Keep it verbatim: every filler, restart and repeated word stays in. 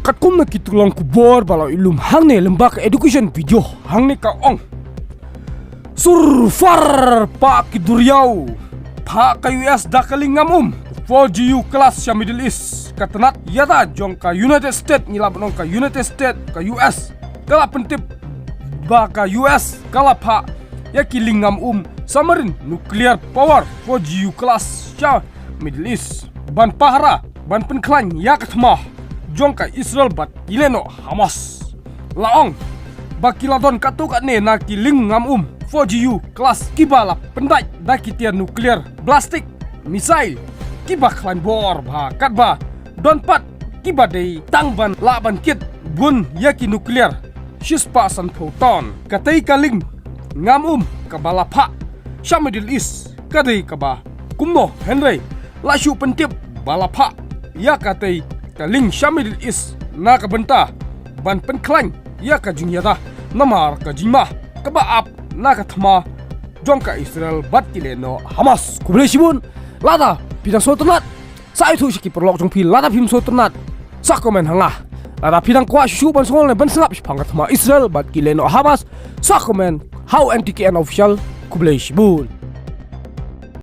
Katkum na ki tulong khubor ba la ïoh lum hangne lyngba ka education video hangne ka ong. Surfar pa ki duriaw. Pha ka U S da ka lieng ngam um. Four G U class sha Middle East. Ka tnat ïada jong ka United States, ngi lah ban ong ka United States, ka U S. Ka la pyntip ba ka U S ka la phah ïa ki lieng ngam um, submarine, nuclear power, four G U class sha Middle East ban pahara, ban pynkhlaiñ ïa ka thma jong ka Israel bad ki lehnoh Hamas. La ong ba ki la don katto katne na ki lieng ngam um four G U class kiba la pyndait da ki tiar nuclear, ballistic missile kiba khlaiñ bor bha, katba don pat kiba dei tang ban lah ban kit bun ïa ki nuclear shispah sanphew ton. Katei ka lieng ngam um kaba la phah sha Middle East ka dei kaba kumno, hynrei la shu pyntip ba la phah ïa katei ka lieng sha Middle East na ka bynta ban pynkhlaiñ ïa ka jingïada namar ka jingma kaba ap na ka thma jong ka Israel bad ki lehnoh Hamas. Khublei shibun. Lada phi dang sngewtynnat, sa ïathuh sha ki paralok jong phi. Lada phim sngewtynnat, sa comment ha nga. Lada phi dang kwah shuh shuh ban sngewtynnat ban sngap shaphang ka thma Israel bad ki lehnoh Hamas, sa comment ha u N T K N Official. Khublei shibun.